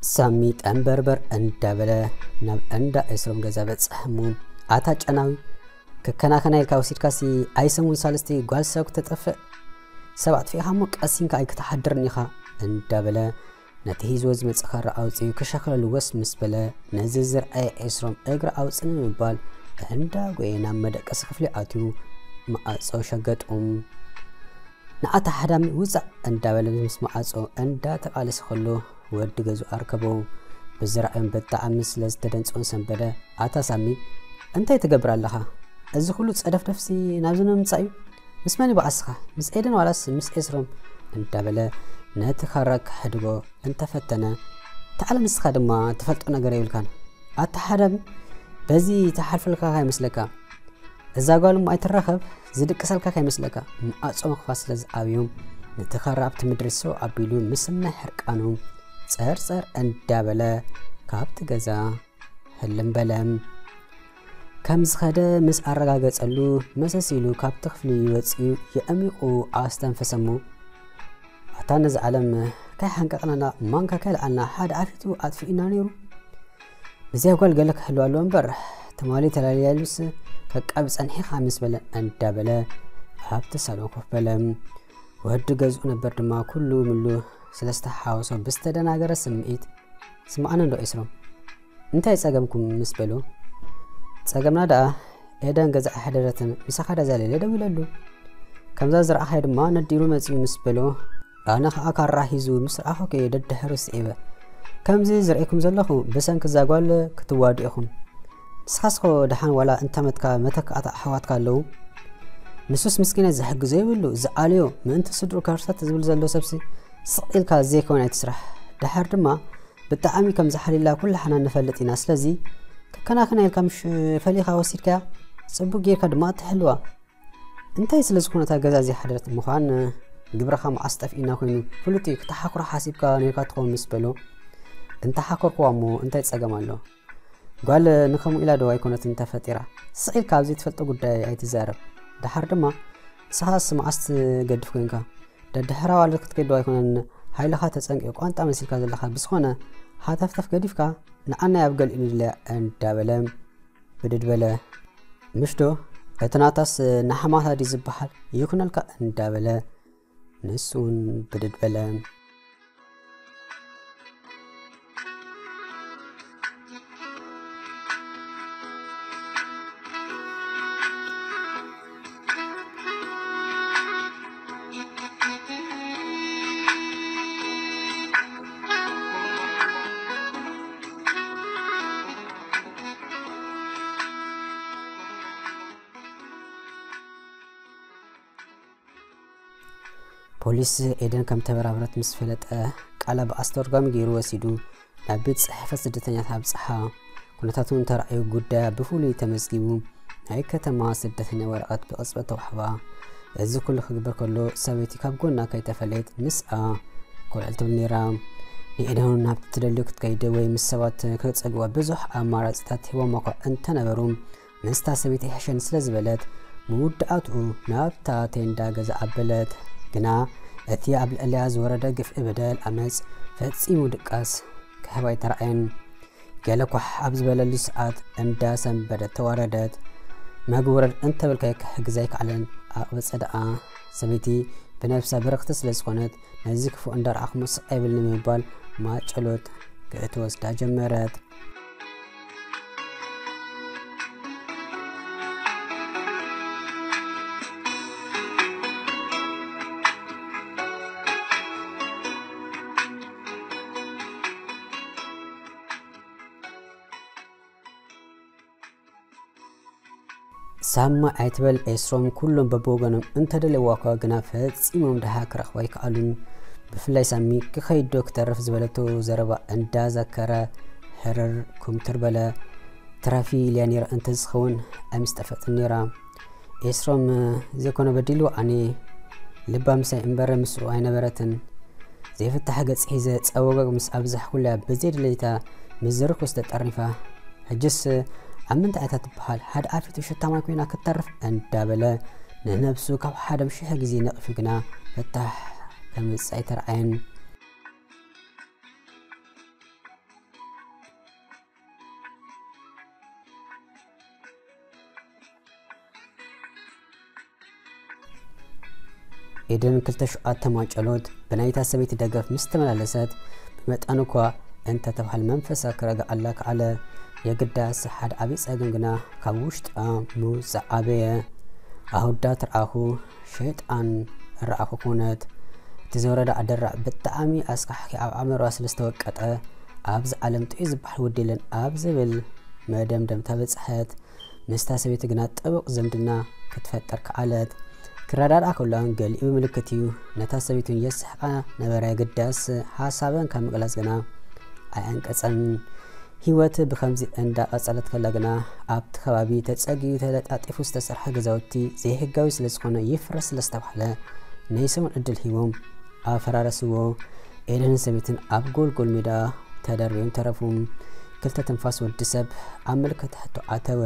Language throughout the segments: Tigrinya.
ሳሚ ጠንበርበር እንዳበለ ናብ እንዳ ኤስሮም ገዛ በጽሐ እሞ፣ ኣታ ጨናዊ፣ ክከናኸና ኢልካ ወሲድካሲ ኣይሰሙን ሳልስቲ ጓል ሰብ ክተጠፍእ? ሰብ ኣጥፊእኻ እሞ ቀሲንካ ኣይክትሓድርን ኢኻ እንዳበለ ነቲ ሒዝዎ ዝመጽእ ካራ ኣውጺኡ ክሸኽለሉ ወስ ምስ በለ፣ ነዚ ዝረኣየ ኤስሮም እግሪ ኣውጽእ ንምባል እንዳጎየ ናብ መደቀሲ ክፍሊ ኣትዩ መኣጾ ሸገጡ። ንኣታ ሓዳሚ ውጻእ እንዳበለ ምስ መኣጾ እንዳተቓለሰ ከሎ ወዲ ገዝኡ ኣርከቦ። ብዝረኣዮም ብጣዕሚ ስለ ዝተደንጸውን ሰንበደ፣ ኣታ ሳሚ፣ እንታይ ትገብር ኣለኻ? እዚ ኩሉ ጸደፍደፍሲ ናብዚ ንምምጻእ እዩ? ምስ መን እዩ በኣስኻ? ምስ ኤደን ዋላስ ምስ ኤስሮም? እንዳበለ ነቲ ካራ ክሕድጎ እንተፈተነ፣ ተዓለ ንስኻ ድማ ትፈልጦ ነገር የብልካን። ኣታ ሓዳሚ በዚ ትሓልፈልካ ከይመስለካ። እዛ ጓል እሞ ኣይትራኸብ፣ ዝድቅሰልካ ከይመስለካ። መኣጾ ምኽፋት ስለ ዝኣብዮም፣ ነቲ ካራ ኣብቲ ምድሪ ሰው ኣቢሉ ምስናይ ሕርቃኑ ጸርጸር እንዳበለ ካብቲ ገዛ ህልም በለ። ከም ዝኸደ ምስ ኣረጋገጸሉ፣ መሰስ ኢሉ ካብቲ ክፍሊ ወጺኡ የዕሚቑ ኣስተንፈሰ እሞ፣ ኣታ ነዚ ዓለም ከይሓንቀቕናና ማንካ ከይልዓልና ሓደ ኣፊቱ ኣጥፊኡና ነይሩ። እዚኣ ጓል ገለ ክህልዋ ኣለዎ እምበር፣ ትማሊ ተላልያ ኢሉስ ከቃቢ ጸኒሕኻ ምስ በለ እንዳበለ ኣብቲ ሳሎን ኮፍ በለ። ወዲ ገዝኡ ነበር ድማ ኩሉ ምሉ ስለ ዝተሓወሶ ብዝተደናገረ ስምዒት፣ ስምዓኒ እንዶ ኤስሮም፣ እንታይ ጸገምኩም ምስ በሎ፣ ጸገምና ደኣ ኤደን ገዛ ኣይሓደረትን፣ ምሳኻ ደኣ ዛለለ ደዊለሉ። ከምዛ ዝረኣኻዮ ድማ ነዲሩ መጺኡ ምስ በሎ፣ ኣነ ኸኣ ካራ ሒዙ ምስ ረኣኹ ከየ ደድሕሩ ስዒበ። ከምዚ ዝርእየኩም ዘለኹ ብሰንኪ እዛ ጓል ክትዋድኡ ኢኹም። ንስኻስኮ ደሓን ዋላ እንታመትካ መተካእታ ኣሕዋትካ ኣለዉ። ንሱስ ምስኪናይ ዝሕግዞ የብሉ፣ ዝኣልዮ ምእንቲ ስድሩ ከርሰት ዝብል ዘሎ ሰብሲ ስቕ ኢልካ ዘይኮነ ኣይትስራሕ። ደሓር ድማ ብጣዕሚ ከም ዝሓልላ ኩላሕና ንፈልጥ ኢና። ስለዚ ክከናኸና ኢልካ ምሽ ፈሊኻ ወሲድካያ፣ ጽቡቅ ጌርካ ድማ ትሕልዋ። እንታይ ስለ ዝኾነ እታ ገዛ እዚኣ ሓደረት ምዃን፣ ግብርኻ መዓስ ጠፊእና ኮይኑ ፍሉጥ እዩ። ክተሓኽሮ ሓሲብካ ነርካ ትኸውን ምስ በሎ፣ እንተሓኸርክዋ እሞ እንታይ ጸገም ኣሎ? ጓል ንከምኡ ኢላ ዶ ኣይኮነትን ተፈጢራ? ስቕ ኢልካ ኣብ ዘይትፈልጦ ጉዳይ ኣይትዛረብ። ደሓር ድማ ንስኻስ መዓስ ትገድፍ ኮንካ? ደድሕራ ዋልድ ክትከይድ ዶ ኣይኮነን? ሓይልኻ ተጸንቂቑ ቋንጣ መሲልካ ዘለኻ። ብዝኾነ ሃተፍተፍ ገዲፍካ ንዓናይ ኣብ ገሊኡ ንድለያ እንዳበለ ብድድ በለ። ምሽ ዶ እቲ ናታስ ንሓማታ ድዩ ዝበሃል? ይኹነልካ እንዳበለ ንሱ እውን ብድድ በለ። ፖሊስ ኤደን ከም ተበራብረት ምስ ፈለጠ፣ ቃላ ብኣስተርጓሚ ገይሩ ወሲዱ ናብ ቤት ጽሕፈት ስደተኛታት ኣብጽሓ። ኩነታቱ እንተረኣዩ፣ ጉዳያ ብፍሉይ ተመዝጊቡ ናይ ከተማ ስደተኛ ወረቐት ብቕጽበት ተዋህባ። እዚ ኩሉ ክግበር ከሎ፣ ሰበይቲ ካብ ጎና ከይተፈለየት ምስኣ ኮልዕል ትብል ነይራ። ንኤደን ናብቲ ትደልዮ ክትከይድ ወይ ምስ ሰባት ክትጸግዋ ብዙሕ ኣማራጺታት ሂቦማ እኳ እንተነበሩ፣ ምስታ ሰበይቲ ይሕሸኒ ስለ ዝበለት፣ መወዳእትኡ ናብታ ቴንዳ ገዛ ኣበለት። ግና እቲ ኣብ ልዕሊኣ ዝወረደ ግፍዒ፣ በደል፣ ኣመጽ ፈጺሙ ድቃስ ክህባ ኣይተራእየን። ገለ ኳሕ ኣብ ዝበለሉ ሰዓት እንዳ ሰንበደት ተዋረደት። መግቢ ውረድ እንተበልካዮ ክሕግዛ ኣይከኣለን። ኣቕበጸ ደኣ። ሰበይቲ ብነብሳ ብርኽቲ ስለ ዝኾነት፣ ነዚ ክፉእ እንዳረኣኹ ስቕ ኣይብልን ብምባል ማጨሎት ክትወስዳ ጀመረት። ሳማ ኣይትበል ኤስሮም፣ ኩሎም በብወገኖም እንተደለይዋ እኳ ግና ፈጺሞም ደሃ ክረኽባ ኣይከኣሉን። ብፍላይ ሳሚ ክኸይድ ዶ ክተርፍ ዝበለቶ ዘረባ እንዳዘከረ ህርር ኩምትር በለ። ትራፊ ኢልያ ነይራ እንተዝኸውን ኣይምስጠፈጥን ነይራ። ኤስሮም ዘይኮነ በዲሉ ኣነ ልባ ምሳይ እምበር ምስኡ ኣይነበረትን። ዘይፍታሕ ገጽ ሒዘ ጸወገግ ምስ ኣብዛሕኩላ ብዘይድሌታ ምስ ዝርኩስ ተጠርኒፋ። ሕጅስ ኣብ ምንታይ እታ ትበሃል ሓደ ኣፊቱ ሽታ ማይ ኮይና ክትተርፍ እንዳበለ ንነብሱ ካብ ሓደ ም ሽሕ ግዜ ነቒፉ ግና ፍታሕ ከምጽእ ኣይተረኣየን። ኤደን ክልተ ሸውዓተ ማንጨሎት ብናይታ ሰበይቲ ደገፍ ምስ ተመላለሰት፣ ብመጠኑ እኳ እንተተባህለ መንፈሳ ክረግኣላ ከኣለ። የግዳስ ሓደ ዓብዪ ጸገም ግና ካብ ውሽጣ ምውጻእ ዓበየ። ኣሁዳ ትረኣኹ፣ ሸይጣን ረኣኹ ኮነት። እቲ ዝወረዳ ኣደራዕ ብጣዕሚ ኣስካሕኪ ኣብ ኣእምሮኣ ስለ ዝተወቀጠ፣ ኣብዚ ዓለም ጥዑይ ዝበሃል ወዲ የለን ኣብ ዝብል መደምደምታ በጽሐት። ምስታ ሰበይቲ ግና ጥቡቕ ዝምድና ክትፈጥር ከኣለት። ክረዳድኣ ከሎ ገሊኡ ምልክት እዩ። ነታ ሰበይቲ እውን የስሕቓ ነበረ። ግዳስ ሓሳበን ካብ ምግላጽ ግና ኣይኣንቀጸን። ህይወት ብኸምዚ እንዳቐጸለት ከላ ግና ኣብቲ ከባቢ ተጸጊዩ ተለጣጢፉ ዝተሰርሐ ገዛውቲ ዘይህጋዊ ስለ ዝኾነ ይፍረስ ስለ ዝተባህለ ናይ ሰሙን ዕድል ሂቦም ኣፈራረስዎ። ኤደንን ሰበይትን ኣብ ጎልጎል ሜዳ ተደርብዮም ተረፉ። ክልተ ትንፋስ ወዲ ሰብ ኣብ ምልክት ሕቶ ኣተወ።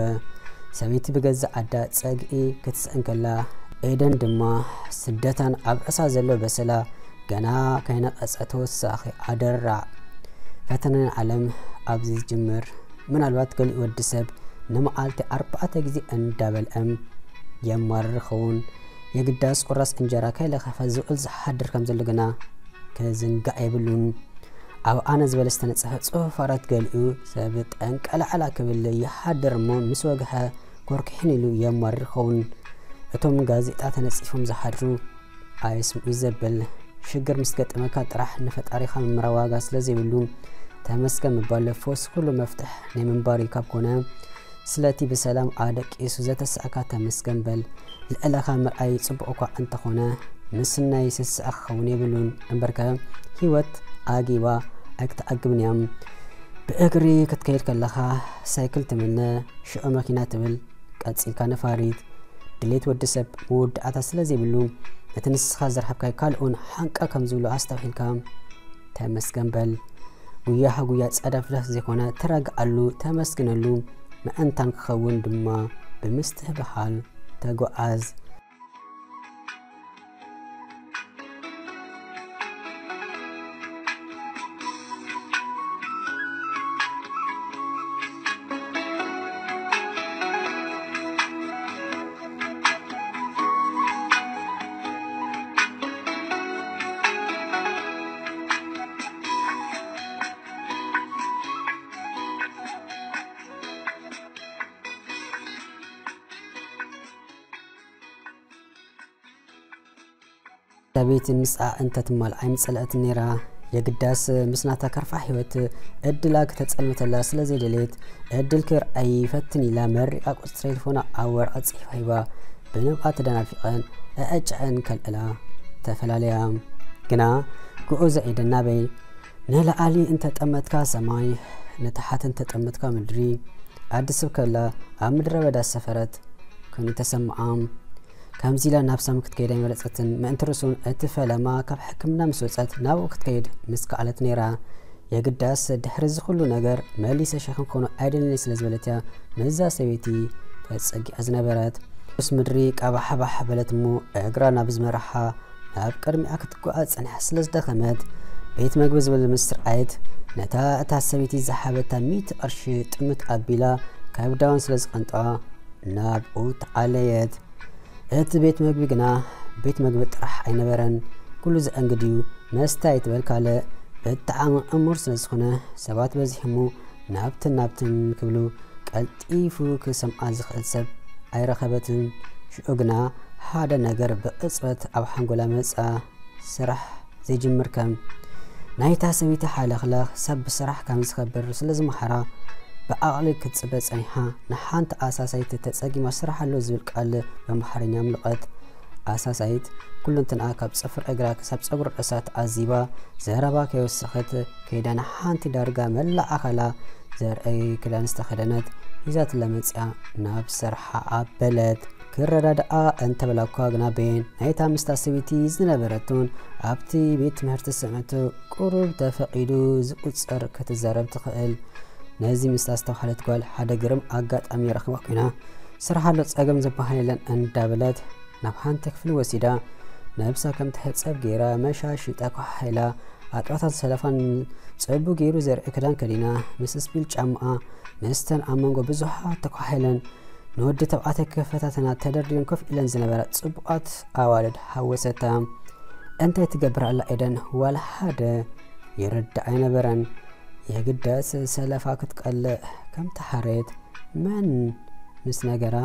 ሰበይቲ ብገዛእ ዓዳ ጸግዒ ክትስእን ከላ፣ ኤደን ድማ ስደታን ኣብ ርእሳ ዘሎ በሰላ ገና ከይነቐጸ ተወሳኺ ኣደራዕ። ፈተነ ናይ ዓለም ኣብዚ ዝጅምር። ምናልባት ገሊኡ ወዲ ሰብ ንመዓልቲ ኣርባዕተ ግዜ እንዳበልዐ የማርር ይኸውን። የግዳስ ቁራስ እንጀራ ከይለኸፈ ዝውዕል ዝሓድር ከም ዘሎ ግና ክዝንጋዕ የብሉን። ኣብ ኣነ ዝበለ ዝተነጽፈ ጽሑፍ ኣራት ገሊኡ ሰብ ጠንቀላዕላ ክብል ይሓድር እሞ ምስ ወግሐ ኮርኪሕን ኢሉ የማርር ይኸውን። እቶም ጋዜጣ ተነጺፎም ዝሓድሩ ኣይስምዑ ዘብል ሽግር ምስ ገጠመካ ጥራሕ ንፈጣሪኻ ምምራ ዋጋ ስለ ዘይብሉ ተመስገን ምባል ፈውሲ ኩሉ መፍትሕ ናይ ምንባር እዩ። ካብ ኮነ ስለቲ ብሰላም ኣደቂሱ ዘተስኣካ ተመስገን በል። ልዕለኻ ምርኣይ ጽቡቕ እኳ እንተኾነ ምስናይ ስስኣ ክኸውን የብሉን። እምበርከ ህይወት ኣጊባ ኣይክትኣግብን እያ። ብእግሪ ክትከይድ ከለኻ ሳይክል ትምነ፣ ሽዑ መኪና ትብል፣ ቀጺልካ ነፋሪት። ድሌት ወዲ ሰብ መወዳእታ ስለ ዘይብሉ ነቲ ንስኻ ዝረኸብካዮ ካልእ እውን ሓንቃ ከም ዝብሎ ኣስተውዒልካ ተመስገን በል። ጉያኻ ጉያ ጸዳፍዳፍ ዘይኮነ ትረግኣሉ፣ ተመስግነሉ፣ ምእንታን ክኸውን ድማ ብምስትብሃል ተጓዓዝ። ሰበይቲ ምስኣ እንተትማል ኣይምጸልአትን ነይራ። የግዳስ ምስ ናታ ከርፋ ህይወት ዕድላ ክተጸልምተላ ስለ ዘይደለየት፣ ዕድል ክርኣይ ይፈትን ኢላ መሪቓ ቁጽሪ ቴሌፎና ኣብ ወረቐት ጽሒፋ ሂባ፣ ብንብዓት ተደናፊቐን ኣዕጭዐን ከልዕላ ተፈላለያ። ግና ግኡዞ ኤደን ናበይ? ንላዕሊ እንተጠመትካ ሰማይ፣ ንታሕቲ እንተጠመትካ ምድሪ። ኣዲ ሰብ ከላ ኣብ ምድረ በዳ ዝሰፈረት ኮይኑ ተሰምዓ። ከምዚ ኢላ ናብ ሳሚ ክትከይድ ኣይመረጸትን። ምእንቲ ርእሱ እውን እቲ ፈለማ ካብ ሕክምና ምስ ወጸት ናብኡ ክትከይድ ምስ ከኣለት ነይራ። የግዳስ ድሕሪ እዚ ኩሉ ነገር መሊሰ ሸኽም ክኾኖ ኣይደልን ስለ ዝበለት እያ ምስዛ ሰበይቲ ተጸጊዓ ዝነበረት። ምስ ምድሪ ቃባሕባሕ በለት እሞ እግራ ናብ ዝመርሓ ናብ ቅድሚኣ ክትጓዓዝ ጸኒሓ ስለ ዝደኸመት፣ ቤት መግቢ ዝብል ምስ ረኣየት፣ ነታ እታ ሰበይቲ ዝሃበታ ሚእቲ ቅርሺ ጥምት ኣቢላ ከብዳውን ስለ ዝቐንጠዋ ናብኡ ተዓለየት። እቲ ቤት መግቢ ግና ቤት መግቢ ጥራሕ ኣይነበረን። ኩሉ ዘእንግድ እዩ። መስተ ኣይትበል ካልእ። ብጣዕሚ ዕሙር ስለ ዝኾነ ሰባት በዚሖሞ ናብትን ናብትን ክብሉ ቀልጢፉ ክሰምዓ ዝኽእል ሰብ ኣይረኸበትን። ሽዑ ግና ሓደ ነገር ብቕጽበት ኣብ ሓንጎላ መጻ። ስራሕ ዘይጅምር ከም ናይታ ሰበይቲ ሓለኽላኽ ሰብ ብስራሕ ከም ዝኸብር ስለ ዝመሃራ ብዓቕሊ ክትጽበ ጸኒሓ። ንሓንቲ ኣሳሳይት ተጸጊማ ስራሕ ኣሎ ዝብል ቃል ብኣምሓርኛ ኣምለቐት። ኣሳሳይት ኩለንትንኣ ካብ ጽፍሪ እግራ ክሳብ ጸጉሪ ርእሳ ተዓዚባ ዘረባ ከይወሰኸት ከይዳ ንሓንቲ ዳርጋ መላእ ኣኻላ ዘርኢ ክዳን ዝተኸደነት ሒዛትላ መጺኣ ናብ ስርሓ ኣበለት። ክረዳድኣ እንተበላ እኳ ግና በየን ናይታ ምስታ ሰበይቲ ዝነበረቱን ኣብቲ ቤት ትምህርቲ ስምዕቱ ቁሩብ ተፈቒዱ ዝቁጸር ክትዛረብ ትኽእል። ነዚ ምስታ ዝተባህለት ጓል ሓደ ግርም ኣጋጣሚ ረኺባ ኮይና፣ ስራሕ ኣሎ ጸገም ዝበሃል የለን እንዳበለት ናብ ሓንቲ ክፍሊ ወሲዳ ነብሳ ከም ትሕጸብ ገይራ መሻሽ ተኳሓሒላ ኣጥባታን ሰለፋን ጸቡ ገይሩ ዘርኢ ክዳን ከዲና ምስ ስፒል ጫማኣ ምስተን ኣብ መንጎ ብዙሓት ተኳሒለን ንወዲ ተባዕታይ ክፈታተና ተደርድረን ኮፍ ኢለን ዝነበራ ጽቡቓት ኣዋልድ ሃወሰታ። እንታይ ትገብር ኣላ ኤደን? ዋላ ሓደ ይርዳእ ኣይነበረን። የግዳስ ሰለፋ ክትቀልዕ ከም ተሓረየት መን ምስ ነገራ?